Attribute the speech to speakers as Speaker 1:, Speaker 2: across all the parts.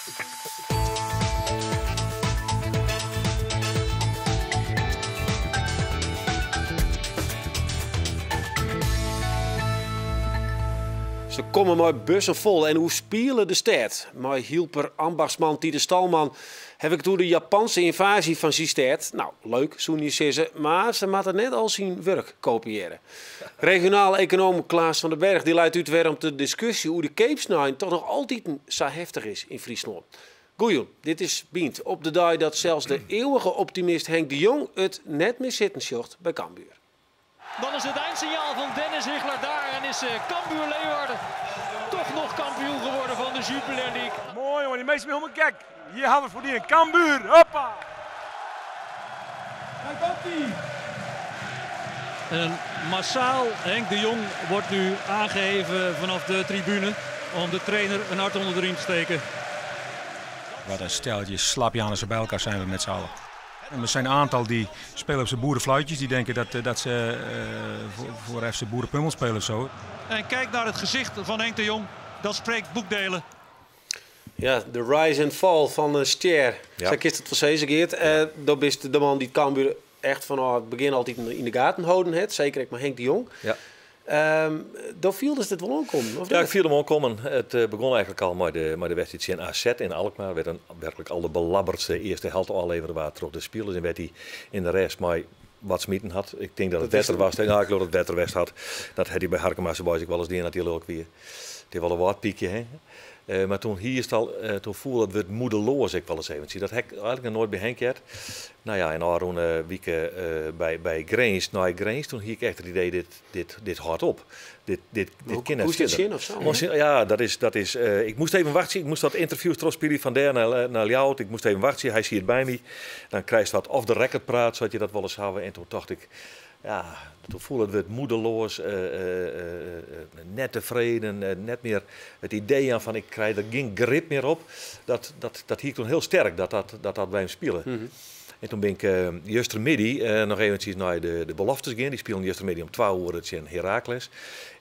Speaker 1: Se komme mei bussen fol en oerspiele de stêd. Mei Hylper ambachtsman Titus Stallmann haw ik it oer de Japanse ynvaazje fan syn stêd. No, leuk, soene je sizze, mar se moatte net al syn wurk kopiearje. Regionaal ekonoom Klaas van der Berg dy leit út wêrom't de diskusje oer de keapsnein toch noch altiten sa heftich is yn Fryslân. Goejûn, dit is Bynt op de dei dat sels de eeuwige optimist Henk de Jong it net mear sitten sjocht by Cambuur.
Speaker 2: Dan is het eindsignaal van Dennis Higler daar en is Cambuur Leeuwarden toch nog kampioen geworden van de Jupiler League.
Speaker 3: Mooi jongen, die meesten zijn helemaal gek. Hier hebben we voor die een Cambuur. Hoppa!
Speaker 2: Daar komt hij. En massaal Henk de Jong wordt nu aangeheven vanaf de tribune om de trainer een hart onder de riem te steken.
Speaker 4: Wat een steltje slapjanissen bij elkaar zijn we met z'n allen. En er zijn een aantal die spelen op zijn boerenfluitjes. Die denken dat ze voor FC Boerenpummel spelen of zo.
Speaker 2: En kijk naar het gezicht van Henk de Jong. Dat spreekt boekdelen.
Speaker 1: Ja, de rise and fall van een ster.
Speaker 5: Ja.
Speaker 1: Sa kinst it wol sizze, Geert. Do bist de man dy't Cambuur echt fanôf it begjin altyd yn de gaten holden hat. Seker ek mei Henk de Jong.
Speaker 5: Ja.
Speaker 1: Do fieldest it wol oankommen, of
Speaker 5: Ja, ik
Speaker 1: net?
Speaker 5: fielde him oankommen. It begûn eigentlik al mei de wedstriid tsjin AZ yn Alkmaar, wêr't in werklik alderbelabberdste earste helte ôflevere waard troch de spilers en wêr't hy yn de rêst mei wat smiten hat. Ik tink dat it
Speaker 1: Dat is
Speaker 5: wetter was. Nou, ik leau dat it wetter west hat. Dat hat hy by Harkemase Boys ek wolris dien as hy lilk wie. It is wol in wâldpykje, hè? Mar toen hiest al, toen foel it wurd moedeloas ek wolris eventsjes. Dat ha ik eigentlik noch noait by Henk heard. Nou ja, en ôfrûne wike by Grins, nei Grins, toen hie ik echt it idee, dit hâldt op. Dit
Speaker 1: Hoe
Speaker 5: kin net
Speaker 1: koest dit
Speaker 5: fierder.
Speaker 1: sjen of sa?
Speaker 5: Moast sjen, ja, dat is, dat is, ik moast even wachtsje. Ik moast wat ynterviews trochspylje fan dêr nei Ljouwert. Ik moast even wachtsje. Hy siet by my. Dan krijst wat off the record praat, sa't je dat wolris hawwe. En toen tocht ik, ja, toen foel it wurd moedeloas, net tefreden, net mear it idee aan fan ik krij der gjin grip mear op. Dat hie ik toen hiel sterk, dat by him spile. En toen bin ik justermiddei noch eventsjes nei de beloftes gien. Dy spilen justermiddei om 2 oere tsjin Heracles.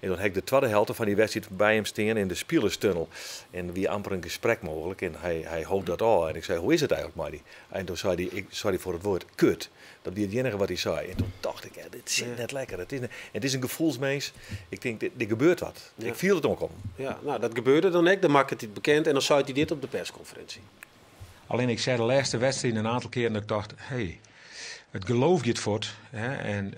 Speaker 5: En dan ha ik de twadde helte fan dy wedstriid by him stean yn de spilerstunnel. En der wie amper in gesprek mooglik en hy hold dat ôf. En ik sei, hoe is it eigentlik mei dy? En toen sei hy, ik, sorry foar it woord, kut. Dat wie it iennige wat hy sei. En toen tocht ik, ja, dit sit net lekker. It is in gefoelsmens. Ik tink, dit gebeurt wat. Ik fiel it oankommen.
Speaker 1: Ja, nou, dat gebeurde dan ek. Dan makket hy it bekend en dan sei hy dit op de perskonferinsje.
Speaker 4: Allinne, ik sei de lêste wedstriid in oantal kearen dat ik tocht, hey, it geloof giet fuort. Hè, en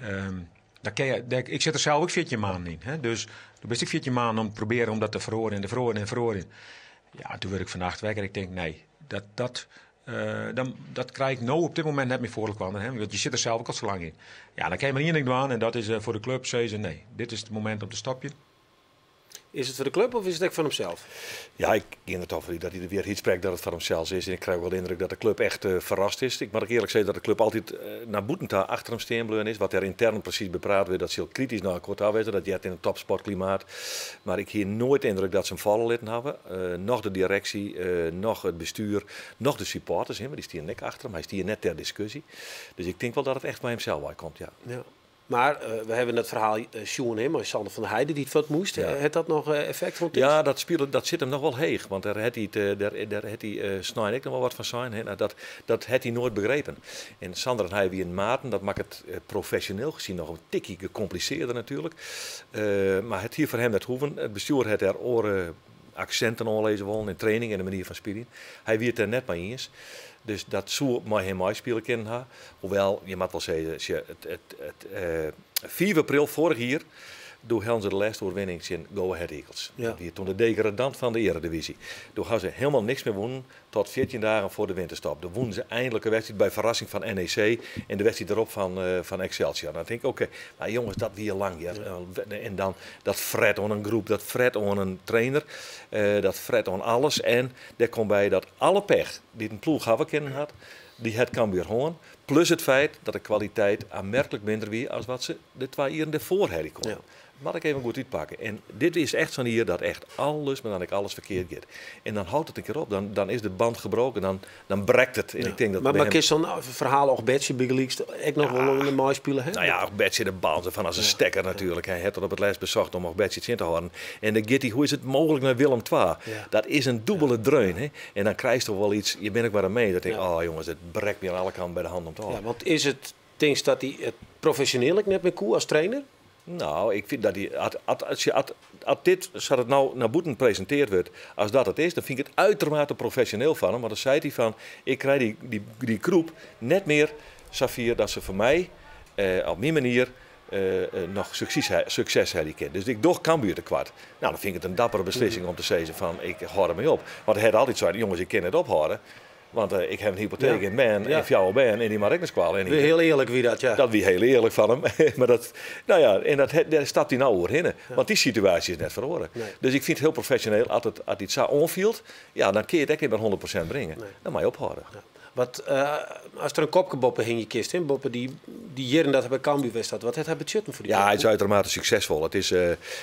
Speaker 4: dan kin je, dêr, ik sit der sels ek 14 maanden yn. Hè, dus do bist ek 14 maanden om te probearjen om dat te feroarjen en te feroarjen en feroarjen. Ja, toen wurd ik fannacht wekker. Ik tink, nee, dat krij ik no op dit momint net mear foar elkoar. Hè, want je sit der sels ek al sa lang yn. Ja, dan kin je mar ien ding dwaan en dat is foar de klup sizze, nee, dit is it momint om te stopjen.
Speaker 1: Is it foar de klup of is it ek fan himsels?
Speaker 5: Ja, ik gean der toch fan út dat hy de wierheid sprekt dat it foar himsels is. En ik krij wol de yndruk dat de klup echt ferrast is. Ik moat ek earlik sizze dat de klup altyd nei bûten ta achter him stean bleaun is. Wat der yntern presys bepraat wurdt, dat sil kritysk nei elkoar ta wêze. Dat heart yn in topsportklimaat. Mar ik hie noait de yndruk dat se him falle litten hawwe. Noch de direksje, noch it bestjoer, noch de supporters. Hè, want dy stienen ek achter him. Hy stie net ter diskusje. Dus ik tink wol dat it echt mei himsels weikomt, ja.
Speaker 1: Ja. Mar we hawwe dat ferhaal sjoen, hè, mei Sander van der Heide dy't fuort moast. Hat dat noch effekt fan
Speaker 5: Ja, dat spilet, dat sit him noch wol heech. Want dêr hat hy it dêr, dêr hat hy snein ek noch wol wat fan sein. Hè. Nou, dat hat hy noait begrepen. En Sander en hy wienen maten, dat makket it profesjoneel gezien noch in tikje gekomplisearder natuerlik. Mar it hie foar him net hoeven. It bestjoer hat dêr oare aksinten oanlizze wollen yn training en de manier fan spyljen. Hy wie it dêr net mei iens. Dus dat soe mei him meispile kinnen ha. Hoewel, je moat wol sizze, sje, it 5 april foarich jier, doe hellen se de lêste oerwinning tsjin Go Ahead Eagles. Dat wie toen de degradant fan de earedivyzje. Doe ha se hielendal niks mear wûn tot 14 dagen foar de winterstop. Doe wûnen se eindelijk in wedstriid by ferrassing fan NEC en de wedstriid derop fan Excelsior. Dan tink ik, oké, mar jonges, dat wie lang. Ja. En dan dat fret oan in groep, dat fret oan in trainer, dat fret oan alles. En dêr komt by dat alle pech dy't in ploech hawwe kinnen hat, dy hat Cambuur hân. Plus it feit dat de kwaliteit aanmerklik minder wie as wat se de 2 jieren dêrfoar helje koene. Moat ik even goed útpakke. En dit is echt zo'n jier dat echt alles, maar dan ek alles ferkeard giet. En dan hâldt it in kear op. Dan is de band gebroken. Dan brekt it. En ik tink dat
Speaker 1: Mar,
Speaker 5: by
Speaker 1: mar
Speaker 5: him-
Speaker 1: kin zo'n ferhaal Ogbeche bygelyks ek noch wol meispylje? Hè?
Speaker 5: Nou ja, Ogbeche de band fan as in stekker natuerlik. Hy hat it op it lêst besocht om Ogbeche tsjin te hâlden. En dan giet hy, hoe is it mooglik, nei Willem II? Dat is in dûbele dreun. Hè? En dan krijst toch wol yts, je binne ek mar in mins. Dat tink ik, oh jonges, it brekt my oan alle kanten by de hannen om te hâlden.
Speaker 1: Ja, want is it, tinkst dat hy it profesjoneel ek net mear koe as trainer?
Speaker 5: Nou, ik fyn dat hy, as dit, sa't it no nei bûten presintearre wurdt, as dat it is, dan fyn ik it uitermate profesjoneel fan him. Want dan sei hy fan, ik krij dy groep net mear safier dat se foar my, op myn manier, noch sukses helje kin. Dus ik doch Cambuur tekoart. Nou, dan fyn ik it in dappere beslissing om te sizzen fan, ik hâld dermei op. Want hy hat altyd sein, jonges, ik kin net ophâlde. Want ik ha in hypoteek en bern, en fjouwer bern, en dy moatte ek nei skoalle. En
Speaker 1: Wie hiel earlik wie dat, ja.
Speaker 5: Dat wie hiel earlik fan him. Mar dat, nou ja, en dat, dêr stapt hy no oerhinne. Want dy situaasje is net feroare.
Speaker 1: Nee.
Speaker 5: Dus ik fyn it hiel profesjoneel, as it sa oanfielt, ja, dan kin je it ek net mear 100% bringe.
Speaker 1: Nee.
Speaker 5: Dan moatte je ophâlde.
Speaker 1: Ja. Wat, as der in kopke boppe hingje kinst, hè, boppe dy jierren dat hy by Cambuur west hat, wat hat hy betsjutten foar dy
Speaker 5: Ja,
Speaker 1: club?
Speaker 5: hy is uitermate suksesfol. It is,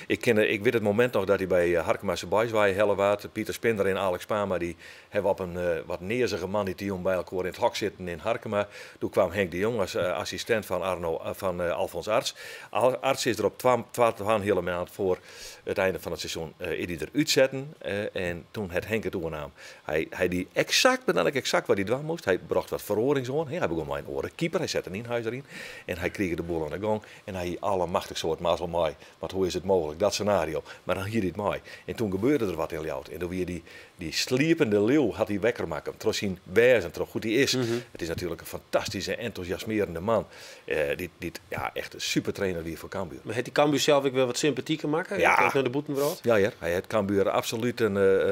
Speaker 5: ik kin, ik wit it momint noch dat hy by Harkemase Boys wei helle waard. Pieter Spinder en Alex Pama dy hawwe op in wat neazige moandeitejûn by elkoar yn it hok sitten yn Harkema. Doe kwam Henk de Jong as assistint fan Arno, fan Alfons Arts. Arts is der op twa, twaenheale maand foar it einde fan it seizoen is dy der útsetten en toen hat Henk it oernaam. Hy die eksakt, mar dan ek eksakt wat hy dwaan moast. Hy brocht wat feroarings oan. Hy begûn mei in oare keeper, hy sette Nienhuis deryn en hy krige de boel oan de gong en hy hie allemachtig soad mazzel mei. Want hoe is it mooglik, dat senario. Mar dan hie hy it mei. En toen gebeurde der wat yn Ljouwert. En doe wie dy sliepende liuw hat hy wekker makke troch syn wêzen, troch hoe't hy is. It is natuerlik in fantastyske, entûsjasmearjende man. Dy't, ja, echt in supertrainer wie foar Cambuur.
Speaker 1: Mar hat hy Cambuur sels ek wer wat sympatiker makke?
Speaker 5: Ja.
Speaker 1: Ek nei de bûtenwrâld?
Speaker 5: Ja hear, hy hat Cambuur absolút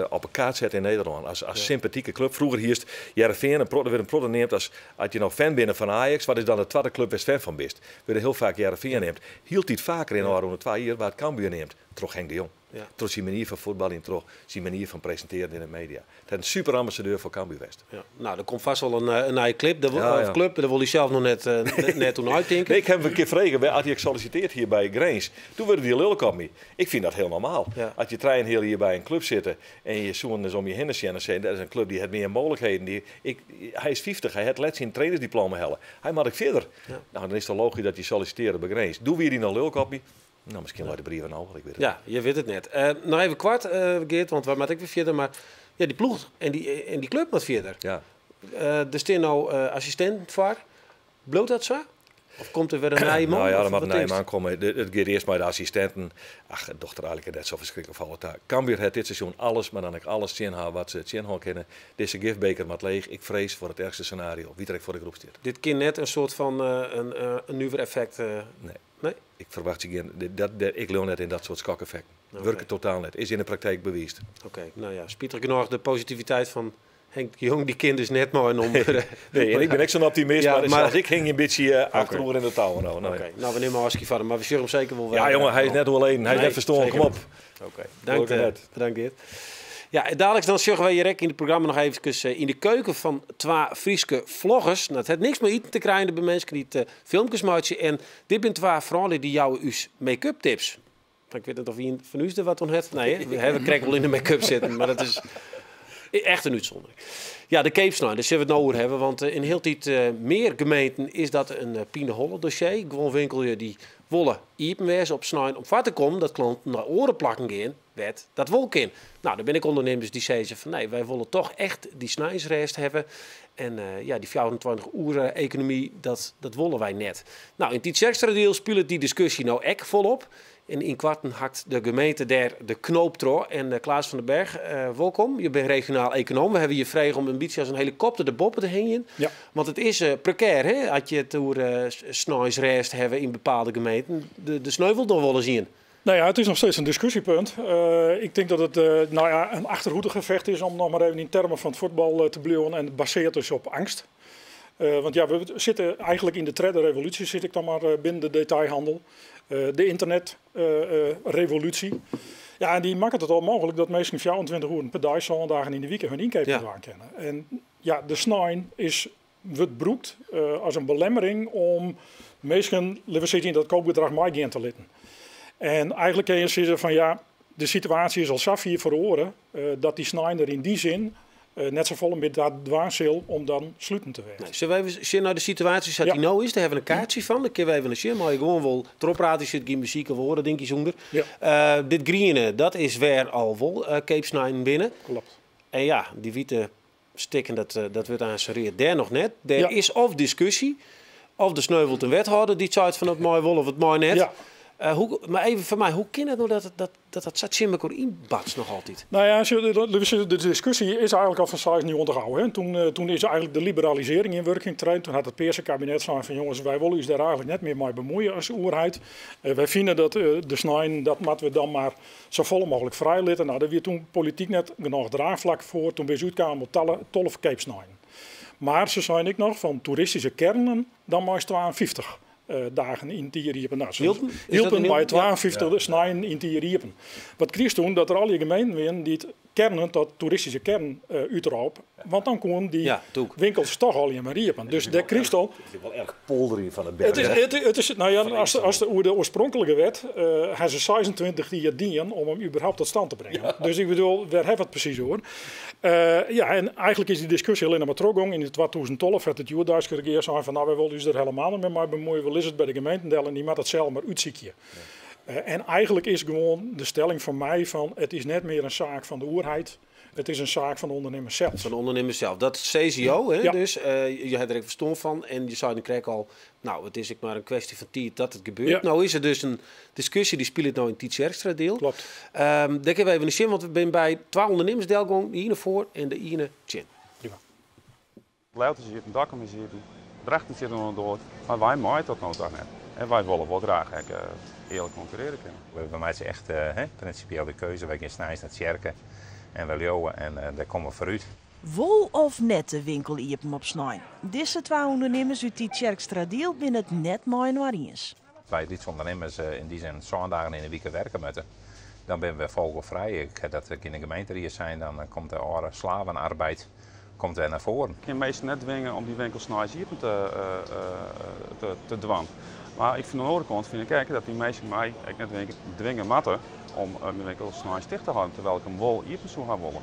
Speaker 5: op 'e kaart set yn Nederlân as sympatike klup. Froeger hiest Hearrenfean, in protte, wurdt in protte neamd as, as je no fan binne fan Ajax, wat is dan de twadde klup wêr'tst fan fan bist? Wurde hiel faak Hearrenfean neamd. Hieltyd faker yn de ôfrûne 2 jier waard Cambuur neamd troch Henk de Jong. Troch syn manier fan fuotbaljen, troch syn manier fan presintearjen yn de media. It hat in super ambassadeur foar Cambuur west.
Speaker 1: Ja. Nou, der komt fêst wol in nije klip, of klup, dêr wol hy sels noch net oer neitinke.
Speaker 5: Nee, ik ha him in kear frege, as hy ek sollisitearre hie by Grins, doe wurde dy lilk op my. Ik fyn dat hiel normaal. As je trijenheal jier by in klup sitte en je soenen ris om je hinne sjen en sizze, dat is in klup dy hat mear mooglikheden. Hy is 50, hy hat let syn trainersdiploma helle. Hy moat ek fierder. Nou, dan is it toch logysk dat je sollisitearje by Grins. Doe wie dy noch lilk op my. Nou, miskien leit de brief no al, ik wit it
Speaker 1: Ja,
Speaker 5: net.
Speaker 1: je wit it net. Noch even koart, Geart, want wy moatte ek wer fierder. Mar ja, dy ploech en dy klup moat fierder. Der stean no assistinten foar. Bliuwt dat sa? Of komt der wer in nije man?
Speaker 5: Nou ja,
Speaker 1: Of
Speaker 5: der moat
Speaker 1: wat
Speaker 5: in nije
Speaker 1: tinkst?
Speaker 5: man komme. It giet earst mei de assistinten. Ach, it docht der eigentlik net sa ferskriklik folle ta. Cambuur hat dit seizoen alles, mar dan ek alles tsjin har wat se tsjin hâlde kinne. Dizze gifbeker moat leech. Ik frees foar it erchste senario, wie't der ek foar de groep stiet.
Speaker 1: Dit kin net in soart fan in nuver effekt?
Speaker 5: Nee.
Speaker 1: Nee?
Speaker 5: Ik ferwachtsje gjin, dit, dat, dat, ik leau net yn dat soart skokeffekten. Wurket totaal net. Is yn de praktijk bewiisd.
Speaker 1: Oké, nou ja, spitich genôch de positiviteit fan Henk de Jong, dy kin dus net mei om.
Speaker 5: Nee, en ik bin ek sa'n optimist,
Speaker 1: Ja,
Speaker 5: mar
Speaker 1: mar
Speaker 5: sels ik hing in bytsje achteroer yn de touwen no. Nou,
Speaker 1: Oké,
Speaker 5: ja.
Speaker 1: nou, we nimme ôfskie fan him, mar we sjogge him seker wol wer.
Speaker 5: Ja, jonge, hy is net oerleden, hy is
Speaker 1: Nee,
Speaker 5: net ferstoarn,
Speaker 1: zeker
Speaker 5: kom op.
Speaker 1: net. Oké, dank,
Speaker 5: Gelokkich net.
Speaker 1: bedankt Geart. Ja, en daliks dan sjogge wy hjir ek yn it programma noch eefkes yn de keuken fan twa Fryske vloggers. Nou, it hat niks mei iten te krijen by minsken dy't filmkes meitsje. En dit binne twa froulju dy jouwe ús make-up tips. Ik wit net oft ien fan ús der wat oan hat. Nee, hè? We hawwe krekt wol yn de make-up sitten, mar dat is echt in útsûndering. Ja, de keapsnein, dêr sille we it no oer hawwe. Want yn hieltyd mear gemeenten is dat in pineholle dossier. Guon winkelju dy wolle iepen wêze op snein om foar te kommen dat klanten nei oare plakken gean wêr't dat wol kin. Nou, der binne ek ûndernimmers dy sizze fan nee, wy wolle toch echt dy sneinsrêst hawwe. En ja, dy 24 oere ekonomy, dat wolle wy net. Nou, yn Tytsjerksteradiel spilet dy diskusje no ek folop. En ynkoarten hakt de gemeente dêr de knoop troch. En Klaas van den Berg, wolkom. Je bent regionaal econoom. We hawwe je frege om in bytsje as in helikopter der boppe te hingjen. Want it is prekêr, hè? As je it oer sneinsrêst hawwe yn bepaalde gemeenten. De sneuvelt noch wolris ien.
Speaker 6: Nou ja, het is nog steeds een discussiepunt. Ik denk dat het een achterhoedegevecht is, om nog maar even in termen van het voetbal te blijven. En het baseert dus op angst. Want we zitten eigenlijk in de derde revolutie, zit ik dan maar binnen de detailhandel. De internetrevolutie. Ja, en die maakt het al mogelijk dat mensen 24 uur per dag, 7 dagen in de week hun inkoop aan kennen. En de snein is wordt gebruikt als een belemmering om mensen, laten we zeggen, in dat koopgedrag mee te litten. En eigenlijk kun je zeggen van ja, de situatie is al zo fier feroare dat dy snein der yn dy sin net safolle mear ta dwaan sil om dan sluten te wêzen.
Speaker 1: Nee, sille we even sjen nei de situaasje sa't dy no is? Dêr hawwe we in kaartsje fan, dêr kinne we even nei sjen. Meie je gewoan wol trochprate, sit gjin muzyk of oare dinkjes ûnder. Dit griene, dat is wêr al wol keapsneinen binne.
Speaker 6: Kloppet.
Speaker 1: En ja, dy wite stikken, dat wurdt aanst read. Dêr noch net. Dêr is of diskusje, of der sneuvelt in wethâlder dy't seit fan it mei wol of it mei net. Hoe, mar even foar my, hoe kin it no dat dat dat sa tsjin mekoar ynbatst noch altyd?
Speaker 6: Nou ja, de diskusje is eigenlijk al fan 96 ôf. Hè. Toen is eigenlijk de liberalisering yn wurking treden. Toen hat it pearse kabinet sein fan jonges, wy wolle ús dêr eigenlijk net mear mei bemuoie as oerheid. Wy fine dat de sneinen, dat moatte we dan mar safolle mooglik frij litte. Nou, dêr wie toen polityk net genôch draachflak foar. Toen binne se útkaam op 12 keapsneinen. Mar se seinen ek noch fan toeristyske kearnen, dan meist 52 dagen yn it jier iepen. Nou,
Speaker 1: Hylpen? Is dat
Speaker 6: Hylpen
Speaker 1: in
Speaker 6: mei
Speaker 1: Hylpen? Ja.
Speaker 6: 52 sneinen yn it jier iepen. Wat krigest toen? Dat der allegear gemeenten wienen dy't kearnen tot toeristyske kearn útrôp. Want dan koenen dy
Speaker 1: Ja, tûk.
Speaker 6: winkels toch allegear mar iepen. Dus dêr krigest al.
Speaker 5: Het is wel erg polderjen van het berg.
Speaker 6: Het is, het is, nou ja, als de, oer de oarspronklike wet ha se 26 jier dien om him überhaupt tot stand te bringen. Dus ik bedoel, wêr hawwe we it presys oer? Ja, en eigenlijk is dy diskusje allinnich mar trochgong. Yn 2012 hat it hjoeddeiske regear sein fan, nou, wy wolle ús der helemaal net mear mei bemuoie, we lizze it by de gemeenten del en dy moatte it sels mar útsykje. En eigenlijk is gewoan de stelling fan my fan, it is net mear in saak fan de oerheid, it is in saak fan de ûndernimmers sels.
Speaker 1: Fan de ûndernimmers sels. Dat sizze jo, hè?
Speaker 6: Ja.
Speaker 1: Dus je ha der ek ferstân fan en je seiden krekt al, nou, it is ek mar in kwestje fan tiid dat it gebeurt. No is der dus in diskusje, dy spilet no yn Tytsjerksteradiel. Dêr kinne we even sjen, want we binne by twa ûndernimmers delgong, de iene foar en de iene tsjin.
Speaker 6: Prima.
Speaker 7: Ljouwert is iepen, Dokkum is iepen, Drachten sit oan de doar, mar wy meie dat no toch net. En wy wolle wol graach ek earlik konkurrearje kinne.
Speaker 8: We meitsje echt prinsipieel de keuze. Wy gean sneins nei tsjerke en wy leauwe en dêr komme we foarút.
Speaker 9: Wol of net de winkel iepen op snein? Dizze twa ûndernimmers út Tytsjerksteradiel binne it net mei-inoar iens.
Speaker 8: Wy lytse ûndernimmers yn dy sin 7 dagen yn de wike werke moatte, dan binne we vogelvrij. Ik ha dat ek yn de gemeenteried sein, dan komt de âlde slavenarbeid komt wer nei foaren.
Speaker 7: Ik kin minsken net dwinge om dy winkel sneins iepen te dwaan. Mar ik fyn oan de oare kant fyn ik ek dat dy minsken my ek net dwinge moatte om myn winkel sneins ticht te hâlden, terwyl ik him wol iepen soe ha wolle.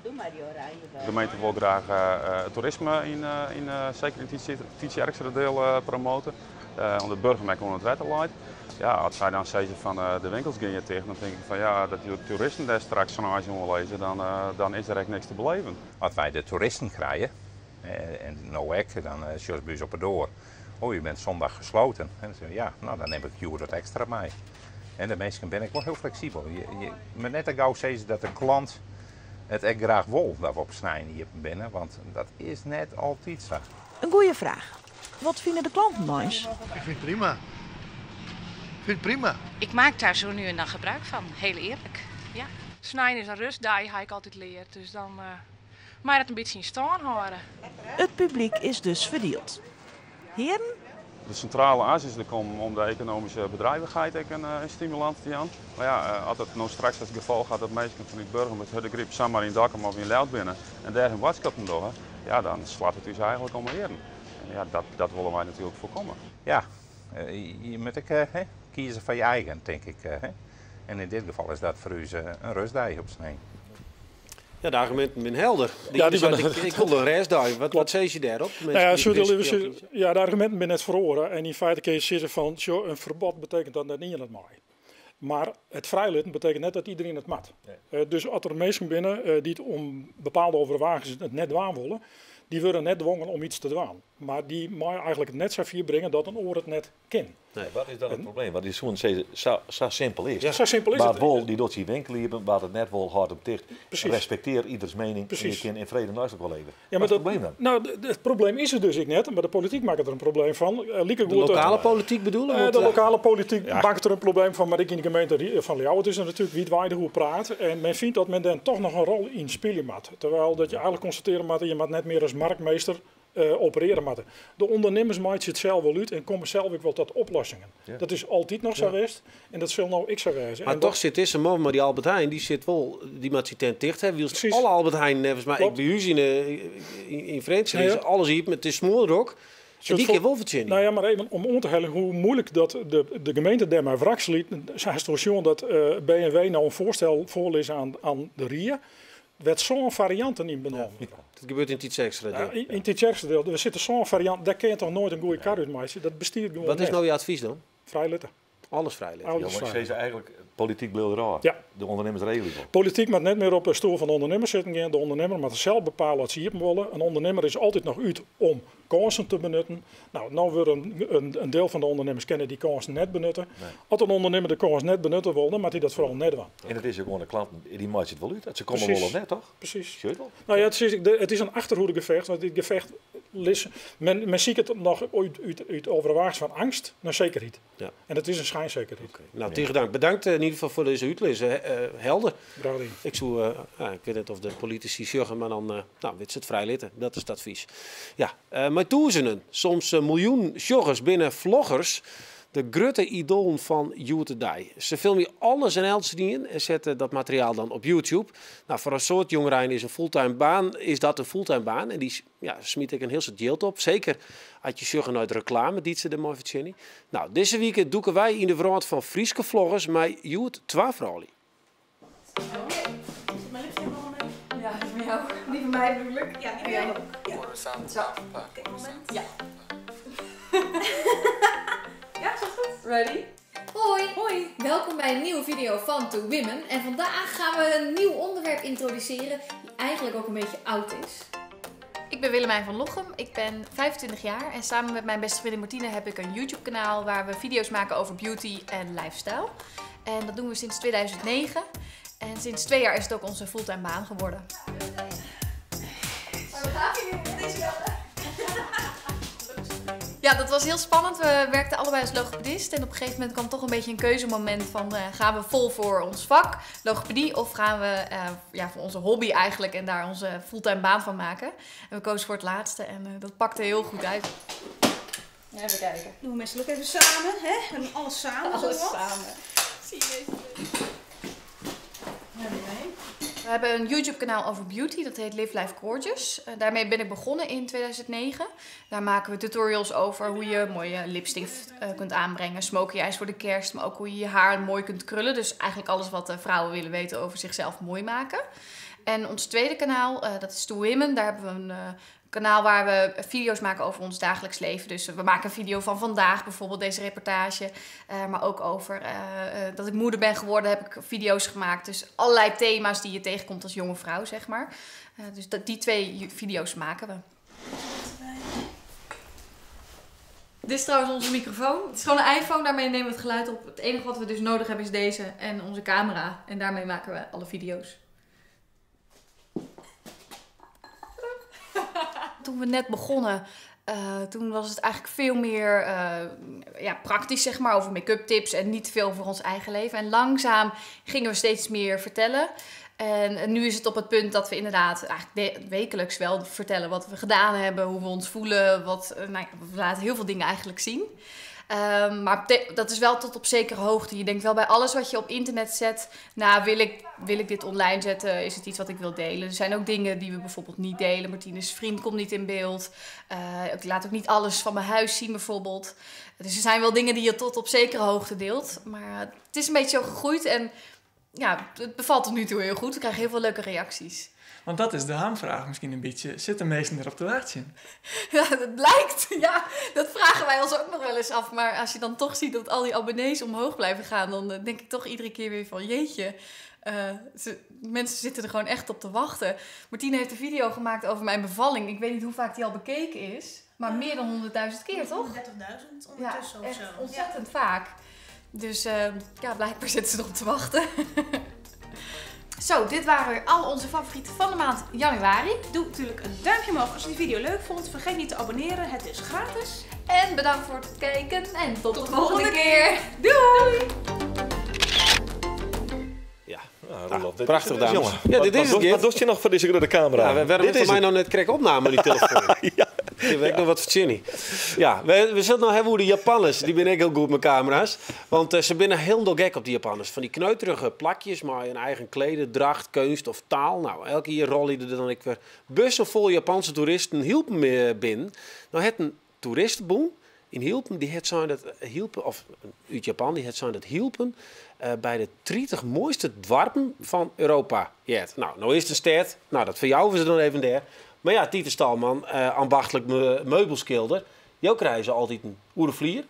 Speaker 7: De gemeente wol graach it toerisme seker yn Tytsjerksteradiel promote, omdat de Burgermerk oan it wetter leit. Ja, as sy dan sizze fan de winkels gean hjir ticht, dan tink ik fan ja, dat dy toeristen dêr straks sneins oanlizze, dan is der ek niks te beleven.
Speaker 8: As wy de toeristen krije, en no ek, dan sjochst by ús op 'e doar, oh, u bent zondag gesloten. En dan sizze we, ja, nou, dan nim ik hjoed wat ekstra mei. En de minsken binne ek wol hiel fleksibel. Je moat net te gau sizze dat de klant it ek graach wol dat we op snein iepen binne, want dat is net altyd sa.
Speaker 9: In goede fraach. Wat fine de klanten eins?
Speaker 10: Ik vind het prima. Ik vind het prima.
Speaker 11: Ik maak daar zo nu en dan gebruik van, heel eerlijk. Ja.
Speaker 12: Snein is in rêstdei, ha ik altyd leard. Dus dan mei dat in bytsje yn stân hâlde.
Speaker 9: It publyk is dus ferdield. Hearen?
Speaker 7: De sintrale as is der kommen om de ekonomyske bedrivichheid ek in stimulans te jaan. Mar ja, as it no straks it gefolch hat dat minsken fanút Burgum it hurde gryp samar yn Dokkum of yn Ljouwert binne en dêr hun boadskippen dogge, ja, dan slacht it ús eigentlik om 'e earen. En ja, dat wolle wy natuerlik foarkomme.
Speaker 8: Ja, je moat ek kieze foar je eigen, tink ik. Hè. En yn dit gefal is dat foar ús in rêstdei op snein.
Speaker 1: Ja, de arguminten binne helder. Die
Speaker 6: Ja, die
Speaker 1: ene
Speaker 6: binne
Speaker 1: seit, ik wol in rêstdei. Wat sizze je dêrop?
Speaker 6: Nou ja,
Speaker 1: Minsken dy't
Speaker 6: sorry,
Speaker 1: best
Speaker 6: lieve,
Speaker 1: spelen.
Speaker 6: ja, de arguminten binne net feroare. En yn feite kinne je sizze fan, sjoch, in ferbod betekent dat net ien it mei. Mar it frijlitten betekent net dat iderien it moat. Dus as der minsken binne dy't om bepaalde overwegingen it net dwaan wolle, dy wurde net dwongen om yts te dwaan. Mar dy meie eigentlik it net sa fier bringe dat in oar it net kin.
Speaker 5: Nee, wat is dan it probleem? Want dy soenen sizze, sa simpel is it.
Speaker 6: Ja, sa simpel is
Speaker 5: Wa't
Speaker 6: it.
Speaker 5: wol, dy docht syn winkel iepen, wa't it net wol, hâldt him ticht. Respektear ieders miening en je kin yn frede neist elkoar leve.
Speaker 6: Ja, maar
Speaker 5: Wat is it
Speaker 6: dat
Speaker 5: probleem dan?
Speaker 6: Nou, it probleem is der dus ek net, mar de polityk makket der in probleem fan. Likegoed
Speaker 1: De lokale polityk bedoele? Want,
Speaker 6: De lokale polityk makket der in probleem fan, mar ek yn de gemeente fan Ljouwert is der natuerlik wiidweidich oer praat. En men fynt dat men dêr toch noch in rol yn spylje moat. Terwijl dat je eigentlik konstatearje moatte, je moat net mear as marktmeester operearje moatte. De ûndernimmers meitsje it sels wol út en komme sels ek wol tot oplossingen. Dat is altyd noch sa west en dat sil no ek sa wêze.
Speaker 1: Mar
Speaker 6: En
Speaker 1: toch
Speaker 6: dat
Speaker 1: sit dizze man mei dy Albert Heijn, dy sit wol, dy moat syn tent ticht hawwe. Wylst alle Albert Heijn, neffens my, ek by ús yn Frjentsjer is alles iepen, it is smoardrok. En dy kin wol fertsjinje.
Speaker 6: Nou ja, mar even om oan te heljen hoe muoilik dat de gemeente dêrmei wrakselet. Hasto sjoen dat B en W no in foarstel foarlizze oan de rie, wêr't sân farianten yn benommen wurde.
Speaker 1: Dat gebeurt yn Tytsjerksteradiel.
Speaker 6: Ja, yn Tytsjerksteradiel. Der sitte sân farianten, dêr kin je toch noait in goede kar út meitsje. Dat bestiet gewoan
Speaker 1: Wat is
Speaker 6: net.
Speaker 1: no je advys dan?
Speaker 6: Frijlitte.
Speaker 1: Alles frijlitte.
Speaker 6: Alles
Speaker 5: Ja, maar
Speaker 6: frijlitte.
Speaker 5: sizze eigentlik, polityk bliuwt derôf.
Speaker 6: Ja.
Speaker 5: De ûndernimmers regelje wol.
Speaker 6: Polityk moat net mear op de stoel fan de ûndernimmer sitten gean. De ûndernimmer moat sels bepale oft se iepen wolle. In ûndernimmer is altyd noch út om kânsen te benutten. Nou, no wurde in diel fan de ûndernimmers kinne dy kânsen net benutte.
Speaker 5: Nee.
Speaker 6: As in ûndernimmer de kâns net benutte wol, dan moat hy dat foaral net dwaan.
Speaker 5: En it is ek gewoan de klanten, dy meitsje it wol út. As se komme
Speaker 6: Presys.
Speaker 5: wolle of net, toch?
Speaker 6: Presys.
Speaker 5: Sjoch je it wol?
Speaker 6: Nou ja, it is in achterhoedegefecht, want dit gefecht lis, men siket noch út overwaaks fan eangst nei sekerheid.
Speaker 1: Ja.
Speaker 6: En dat is in schijnzekerheid.
Speaker 1: Oké. Nou, tige dank. Bedankt in ieder geval foar dizze útlis. Helder.
Speaker 6: Graach dien.
Speaker 1: Ik soe, ja, ik wit net of de politisy sjogge, mar dan nou, wit se it frijlitte. Dat is it advys. Ja, mei tûzenen, soms miljoenen sjoggers binne vloggers de grutte idoalen fan hjoed-de-dei. Se filmje alles en eltsenien en sette dat materiaal dan op YouTube. Nou, foar in soad jongerein is in fulltime baan, is dat in fulltime baan en dy ja, smyt ek in hiel soad jild op. Seker as je sjogge nei de reklame dy't se dermei fertsjinje. Nou, dizze wike dûke wy yn de wrâld fan Fryske vloggers mei hjoed twa froulju.
Speaker 13: Zit mijn lipstick nog mee?
Speaker 14: Ja, die van jou. Die van mij bedoel ik.
Speaker 13: Ja, die van jou ook. Ja.
Speaker 14: Zo.
Speaker 13: Oké, moment.
Speaker 14: Ja.
Speaker 13: Ja, is dat goed?
Speaker 14: Ready?
Speaker 15: Hoi! Hoi! Welkom bij een nieuwe video van Two Women. En vandaag gaan we een nieuw onderwerp introduceren die eigenlijk ook een beetje oud is.
Speaker 16: Ik ben Willemijn van Lochem, ik ben 25 jaar en samen met mijn beste vriendin Martine heb ik een YouTube kanaal waar we video's maken over beauty en lifestyle. En dat doen we sinds 2009 en sinds 2 jaar is het ook onze fulltime baan geworden.
Speaker 14: Maar we gaan hier
Speaker 13: Deze wel.
Speaker 16: Ja, dat was heel spannend. We werkten allebei als logopedist en op een gegeven moment kwam toch een beetje een keuzemoment van, gaan we vol voor ons vak, logopedie, of gaan we voor onze hobby eigenlijk en daar onze fulltime baan van maken. En we kozen voor het laatste en dat pakte heel goed uit.
Speaker 14: Even kijken.
Speaker 13: Doen we meestal ook even samen, hè? We doen alles samen,
Speaker 14: Alles
Speaker 13: zo wat.
Speaker 14: samen. Zie je deze?
Speaker 16: We hebben een YouTube kanaal over beauty, dat heet Live Life Gorgeous. Daarmee ben ik begonnen in 2009. Daar maken we tutorials over hoe je mooie lipstift kunt aanbrengen. Smoky eyes voor de kerst, maar ook hoe je je haar mooi kunt krullen. Dus eigenlijk alles wat de vrouwen willen weten over zichzelf mooi maken. En ons tweede kanaal, dat is Two Women. Daar hebben we een kanaal waar we video's maken over ons dagelijks leven. Dus we maken een video van vandaag, bijvoorbeeld deze reportage. Maar ook over dat ik moeder ben geworden, heb ik video's gemaakt. Dus allerlei thema's die je tegenkomt als jonge vrouw. Dus die 2 video's maken we.
Speaker 15: Dit is trouwens onze microfoon. Het is gewoon een iPhone, daarmee nemen we het geluid op. Het enige wat we dus nodig hebben is deze en onze camera. En daarmee maken we alle video's.
Speaker 16: Toen we net begonnen, toen was het eigenlijk veel meer praktisch, over make-up tips en niet veel over ons eigen leven. En langzaam gingen we steeds meer vertellen. En nu is het op het punt dat we inderdaad eigenlijk wekelijks wel vertellen wat we gedaan hebben, hoe we ons voelen. We laten heel veel dingen eigenlijk zien. Maar dat is wel tot op zekere hoogte. Je denkt wel bij alles wat je op internet zet, nou, wil ik dit online zetten? Is het iets wat ik wil delen? Er zijn ook dingen die we bijvoorbeeld niet delen. Martine's vriend komt niet in beeld. Ik laat ook niet alles van mijn huis zien bijvoorbeeld. Dus er zijn wel dingen die je tot op zekere hoogte deelt. Maar het is een beetje zo gegroeid en het bevalt tot nu toe heel goed. We krijgen heel veel leuke reacties.
Speaker 17: Want dat is de hamvraag misschien een beetje. Zitten meesten erop te wachten?
Speaker 16: Ja, dat blijkt. Ja, dat vragen wij ons ook nog wel eens af. Maar als je dan toch ziet dat al die abonnees omhoog blijven gaan, dan denk ik toch iedere keer weer van jeetje. Mensen zitten er gewoon echt op te wachten. Martine heeft een video gemaakt over mijn bevalling. Ik weet niet hoe vaak die al bekeken is. Maar meer dan 100.000 keer, toch?
Speaker 13: 130.000 ondertussen
Speaker 16: Ja,
Speaker 13: of
Speaker 16: echt
Speaker 13: zo.
Speaker 16: ontzettend vaak. Dus blijkbaar zitten ze erop te wachten. Zo, dit waren weer al onze favorieten van de maand januari.
Speaker 13: Doe natuurlijk een duimpje omhoog als je die video leuk vond. Vergeet niet te abonneren, het is gratis.
Speaker 16: En bedankt voor het kijken en tot,
Speaker 13: Tot
Speaker 16: de
Speaker 13: de
Speaker 16: volgende
Speaker 13: volgende
Speaker 16: keer. Doei!
Speaker 1: Ja.
Speaker 5: Nou, Roelof, dit
Speaker 1: Prachtig,
Speaker 5: is het,
Speaker 1: dames.
Speaker 5: jongen.
Speaker 1: Ja, dit is het, Geert.
Speaker 5: Wat doet je nog voor deze grote camera?
Speaker 1: Ja, waarom
Speaker 5: Dit
Speaker 1: is
Speaker 5: is
Speaker 1: voor mij
Speaker 5: het.
Speaker 1: nou net krek opname die telefoon?
Speaker 5: Ja.
Speaker 1: Ik weet nog wat verzinnen. Ja, we zullen nog hebben hoe de Japanners, die ben ik heel goed met camera's. Want ze zijn heel gek op die Japanners. Van die kneuterige plakjes, maar een eigen klederdracht, kunst of taal. Nou, elke keer rol je er dan ik weer bussen vol Japanse toeristen hielpen me binnen. Nou, het een toeristebûn yn Hylpen, dy hat sein dat Hylpen, of út Japan, dy hat sein dat Hylpen by de 30 moaiste doarpen fan Europa heart. No, no is it in stêd, no dat ferjouwe se dan even dêr. Mar ja, Titus Stallmann, ambachtlik meubelskilder, jo krije se altiten oer de flier.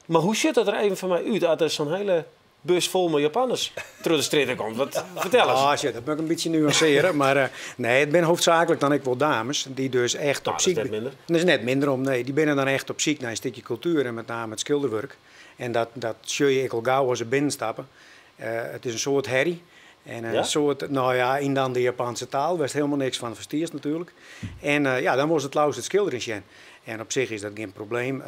Speaker 1: Mar hoe sjocht dat der even foar my út as der sa'n hiele bus fol mei Japanners troch de strjitte komt? Wat, fertel ris.
Speaker 18: Ah, shit, dat moat ik in bytsje nuansearje. Mar eh, nee, it binne hoofdzakelijk dan ek wol dames dy't dus echt op
Speaker 1: Nou, dat is
Speaker 18: syk
Speaker 1: net minder.
Speaker 18: Dat is net minder om, nee. Dy binne dan echt op syk nei in stikje kultuer en met name it skilderwurk. En dat, dat sjoch je ek al gau as se binnenstappe. Eh, it is in soad herrie. En in
Speaker 1: Ja?
Speaker 18: soad, no ja, yn dan de Japanse taal, wêr'tst hielendal niks fan ferstiest natuerlik. En eh, ja, dan wolle se it leafst it skilderjen sjen. En op sich is dat gjin probleem.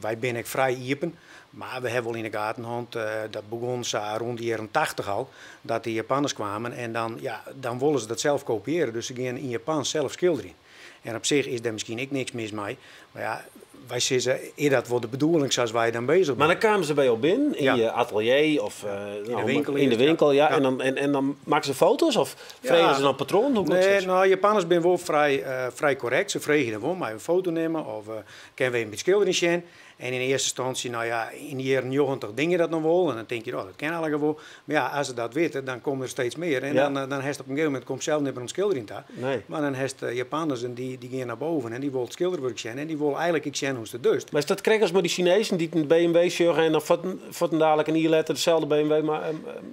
Speaker 18: Wy binne ek frij iepen, mar we hawwe wol yn 'e gaten hân, dat begûn sa rûn de jierren tachtich al, dat de Japanners kwamen en dan, ja, dan wolle se dat sels kopiearje. Dus se geane yn Japan sels skilderjen. En op sich is dêr miskien ek niks mis mei, mar ja, wy sizze, is dat wol de bedoeling sa't wy dan bezich
Speaker 1: Mar
Speaker 18: binne?
Speaker 1: dan kamen se by jo binnen yn
Speaker 18: Ja.
Speaker 1: je atelier of
Speaker 18: Yn de winkel
Speaker 1: yn de
Speaker 18: earst,
Speaker 1: winkel, ja.
Speaker 18: ja.
Speaker 1: En dan, en, en dan makken se foto's of fregen se dan patroanen? Hoe
Speaker 18: Nee,
Speaker 1: nee,
Speaker 18: no, Japanners binne wol frij, frij korrekt. Se freegje dan wol, meie we in foto nimme of kinne we even by it skilderjen sjen. En yn earste ynstânsje, no ja, yn de jierren 90 die je dat noch wol. En dan tink je, oh, dat kin allegear wol. Mar ja, as se dat witte, dan komme der steeds mear. En dan, dan hast op in gegeven momint, komst sels net mear oan it skilderjen ta.
Speaker 1: Nee.
Speaker 18: Mar dan hast Japanners en dy, dy gean nei boven en dy wolle it skilderwurk sjen. En dy wolle eigentlik ek sjen hoe'tst it dochst.
Speaker 1: Mar is dat krekt as mei dy Sinezen dy't in BMW sjogge en dan fuortendalik in jier letter deselde BMW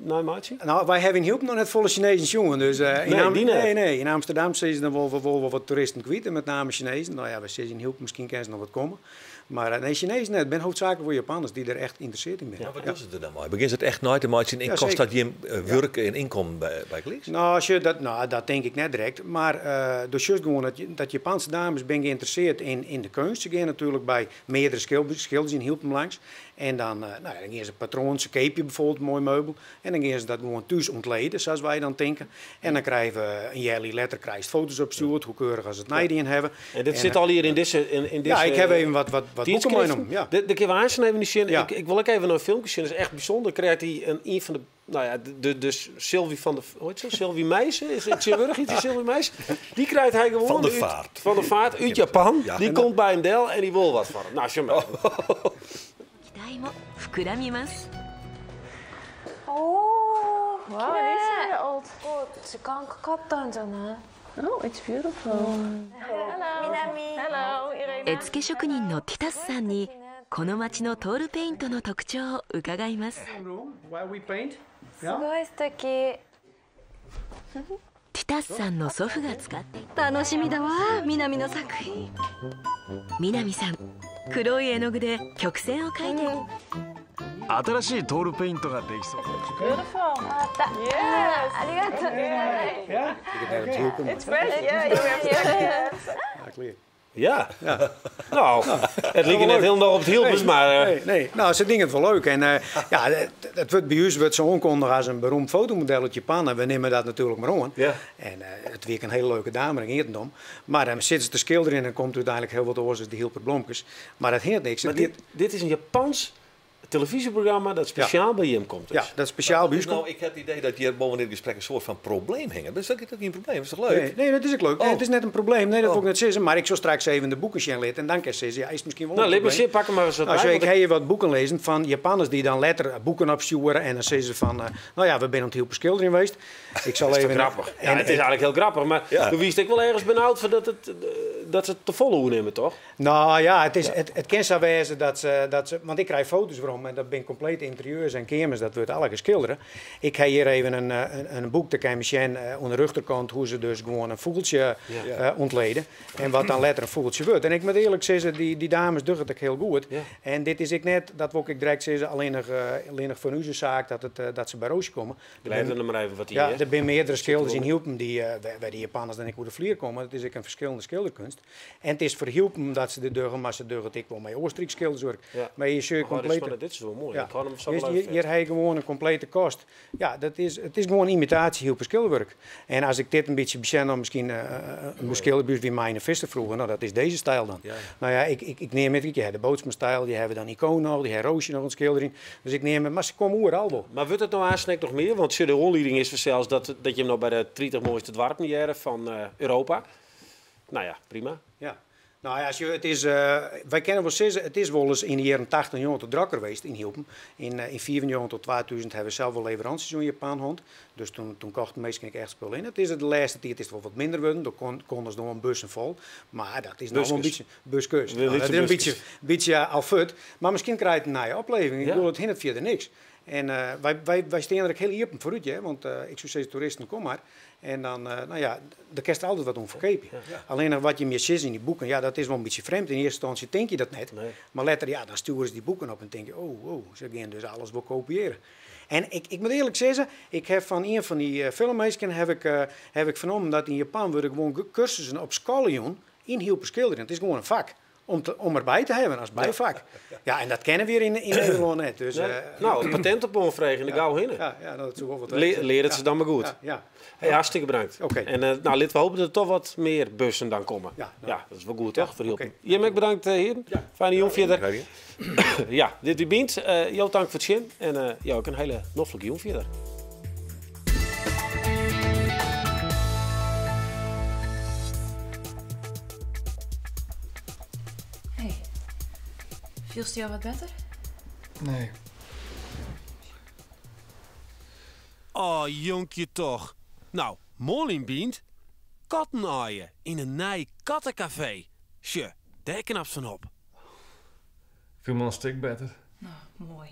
Speaker 1: neimeitsje?
Speaker 18: No, wy hawwe yn Hylpen noch net folle Sinezen sjoen. Dus, yn
Speaker 1: Nee,
Speaker 18: Am-
Speaker 1: dy net.
Speaker 18: Nee, nee, yn Amsterdam sizze se dan wol, wol, wol wat toeristen kwyt, en met name Sinezen. No ja, wy sizze yn Hylpen, miskien kinne se noch wat komme. Mar eh, nee, Sinezen net. It binne hoofdzakelijk wol Japanners dy't der echt ynteressearre yn binne.
Speaker 5: Ja, wat dogge se der dan mei? Begjinne se it echt nei te meitsjen en
Speaker 18: Ja,
Speaker 5: kostet
Speaker 18: seker.
Speaker 5: dat jim wurk en ynkommen bygelyks?
Speaker 18: No, sjoch, dat, no, dat tink ik net direkt. Mar uh, do sjochst gewoan dat, dat Japanse dames binne geïnteresseerd yn, yn de keunst. Se gean natuerlik by meardere skilders yn Hylpen langs. En dan, uh, no ja, dan gean se patroan, se keapje bijvoorbeeld in moai meubel. En dan gean se dat gewoan thús ûntlede, sa't wy dan tinke. En dan krije we in healjier letter krijst foto's opstjoerd, hoe keurich as it neidien hawwe.
Speaker 1: En dit sit
Speaker 18: eh,
Speaker 1: al hjir yn dizze yn
Speaker 18: Ja,
Speaker 1: dizze
Speaker 18: ik ha even wat, wat, wat boeken
Speaker 1: tiidskriften.
Speaker 18: meinommen. Ja.
Speaker 1: De, de kinne we aanst even sjen.
Speaker 18: Ja.
Speaker 1: Ik, ik wol ek even in filmke sjen. Dat is echt bysûnder. Krijt hy in, ien fan de, no ja, de, de Sylvie van de, hoe heet se? Sylvie Meis? Is it tsjintwurdich yts Sylvie Meis? Dy krijt hy gewoan
Speaker 5: Van de
Speaker 1: út-
Speaker 5: Vaart.
Speaker 1: Van de Vaart út Japan.
Speaker 5: Ja.
Speaker 1: Dy komt by him del en dy wol wat fan him. No, sjoch mar.
Speaker 19: 期待も膨らみます
Speaker 14: おー、綺麗。時間かかったんじゃない Oh, it's beautiful. Hello. Hello,
Speaker 19: 絵付け職人のティタスさんにこの町のトールペイントの特徴を伺います
Speaker 14: すごい素敵。
Speaker 19: ティタスさんの祖父が使っていた
Speaker 20: 楽しみだわ南の作品
Speaker 19: 南さん黒い絵の具で曲線を描いて
Speaker 3: 新しいトールペイントができそう。
Speaker 14: Beautiful. あった。Yes. ありがとう。It's fresh. Yeah, you have
Speaker 1: Ja. No, it like net hielendal op it Hylpers, mar... eh,
Speaker 18: Nee, nee. No, se diene it wol leuk. En eh, ja, it wurdt by ús wurdt se oankundige as in beroemd fotomodel út Japan. En we nimme dat natuerlik mar oan.
Speaker 1: Ja.
Speaker 18: En eh, it wie in hiele leuke dame, dêr giet it net om. Mar dan sitte se te skilderjen en dan komt úteinlik hiel wat oars as de Hylper blomkes. Mar dat hinderet niks.
Speaker 1: Mar
Speaker 18: It
Speaker 1: dit, dit is in Japans telefyzjeprogramma dat spesjaal by jim komt. Dus.
Speaker 18: Ja, dat spesjaal by ús
Speaker 5: Nou,
Speaker 18: komt.
Speaker 5: ik ha it idee dat hjir boppe dit gesprek in soarte fan probleem hinget. Dat is ek gjin probleem, dat is toch leuk?
Speaker 18: Nee, nee, dat is ek leuk. Nee, it is net in probleem. Nee, dat wol ik net sizze. Mar ik sil straks even de boeken sjen litte en dan kinst sizze, ja, is it miskien wol
Speaker 1: No,
Speaker 18: in
Speaker 1: lit my
Speaker 18: probleem.
Speaker 1: sjen, pak him mar ris wat
Speaker 18: No,
Speaker 1: by,
Speaker 18: zo,
Speaker 1: want
Speaker 18: ik ha hjir wat boeken lizzen fan Japanners dy't dan letter boeken opstjoere en dan sizze se fan, eh, no ja, we binne oan it Hylper skilderjen west. Ik sil
Speaker 1: Dat is toch
Speaker 18: even
Speaker 1: grappich? Ja,
Speaker 18: En
Speaker 1: it is eigentlik hiel grappich, mar
Speaker 18: Ja.
Speaker 1: do wiest ek wol ergens benaud foar dat, it, dat se it te folle oernimme, toch?
Speaker 18: No ja, it, is, it, it kin sa wêze dat se, dat se. Want ik krij foto's werom en dat binne komplete ynterieurs en keamers, dat wurdt allegear skildere. Ik ha hjir even in, eh, in, in boek, dêr kinne je sjen oan de rjochterkant hoe't se dus gewoan in fûgeltsje
Speaker 1: Ja.
Speaker 18: ûntlede. En wat dan letter in fûgeltsje wurdt. En ik moat earlik sizze, dy, dy dames dogge it ek hiel goed.
Speaker 1: Ja.
Speaker 18: En dit is ek net, dat wol ik direkt sizze, allinnich, allinnich fan ús saak dat, it, dat se by Roosje komme. Der
Speaker 1: Lês der mar even wat yn,
Speaker 18: Ja,
Speaker 1: hè?
Speaker 18: der binne meardere skilders yn Hylpen dy't, wêr, wêr dy Japanners dan ek oer de flier komme. It is ek in ferskillende skilderkeunst. En it is foar Hylpen dat se dit dogge, mar se dogge it ek wol mei Oostenryks skilderswurk.
Speaker 1: Ja.
Speaker 18: Mar hjir sjoch je
Speaker 1: Oh, dit is
Speaker 18: komplete...
Speaker 1: wel- dit is wol moai.
Speaker 18: Ja.
Speaker 1: Ik hâld him sa
Speaker 18: Dus
Speaker 1: wol
Speaker 18: hjir,
Speaker 1: even
Speaker 18: hjir ha je gewoan in komplete kast. Ja, dat is, it is gewoan imitaasje Hylper skilderwurk. En as ik dit in bytsje besjen, dan miskien in skilderbús wie Meine Visser froeger, no, dat is dizze styl dan.
Speaker 5: Ja.
Speaker 18: No ja, ik, ik, ik neam it, je ha de Bootsma-styl, dy hawwe dan Icoon noch, dy ha Roosje noch in skildering. Dus ik neam it, mar se komme oeral wol.
Speaker 1: Mar wurdt it no aanst noch mear? Want sjoch, de oanlieding is fansels dat, dat jim no by de 30 moaiste doarpen hearre fan eh, Europa. No ja, prima.
Speaker 18: Ja. Nou ja, sjoch, it is, wy kinne wol sizze, it is wolris yn de jierren 80, 90 drokker west yn Hylpen. Yn yn 95 tot 2000 hawwe we sels wol leveranties oan Japan hân. Dus toen, toen kochten minsken ek echt spul yn. It is de lêste tiid is it wol wat minder wurden. Doe kon, konden se noch in bussen fol. Mar dat is noch wol in bytsje buskes.
Speaker 1: De
Speaker 18: Dat is in
Speaker 1: lytse
Speaker 18: bytsje, bytsje al fuort. Mar miskien krijt it in nije opleving. Ik
Speaker 1: Ja.
Speaker 18: bedoel, it hinderet fierder niks. En wy, wy, wy stean der ek hiel iepen foarút, hear. Want ik soe sizze, toeristen, kom mar. En dan, no ja, dêr kinst der altyd wat oan ferkeapje. Allinnich wat jim hjir sizze yn dy boeken, ja, dat is wol in bytsje frjemd. Yn earste ynstânsje tinke je dat net. Mar letter, ja, dan stjoere se dy boeken op en tinke je, oh, oh, se gean dus alles wol kopiearje. En ik, ik moat earlik sizze, ik ha fan ien fan dy filmminsken haw ik, haw ik fernommen dat yn Japan wurde gewoan kursussen op skoalle jûn yn Hylper skilderjen. It is gewoan in fak. Om, te, om derby te hawwen as byfak. Ja, en dat kenne we hjir yn, yn Nederlân net. Dus,
Speaker 1: Nee.
Speaker 18: Nou,
Speaker 1: Nou, patent op oanfreegje en der gau hinne.
Speaker 18: Ja, ja, dat soe wol wat
Speaker 1: Le lear it se dan mar goed.
Speaker 18: Ja, ja.
Speaker 1: Hey, hartstikke bedankt. En nou, litte we hoopje dat der toch wat mear bussen dan komme.
Speaker 18: Ja,
Speaker 1: ja, dat is wol goed, toch? Foar Hylpen. Jim ek bedankt, hearen. Fijne jûn fierder. Ja, dit wie Bynt. Jo tank foar it sjen. En jo ek in hiele noflike jûn fierder.
Speaker 14: Hey, fielst dy al wat better?
Speaker 17: Nee.
Speaker 1: Oh, jonkje toch. Nou, moarn yn Bynt. Katten aaie yn in nij kattekafee. Sjoch, dêr knapst fan op.
Speaker 17: Ik fiel my al in stik better.
Speaker 14: Nou, moai.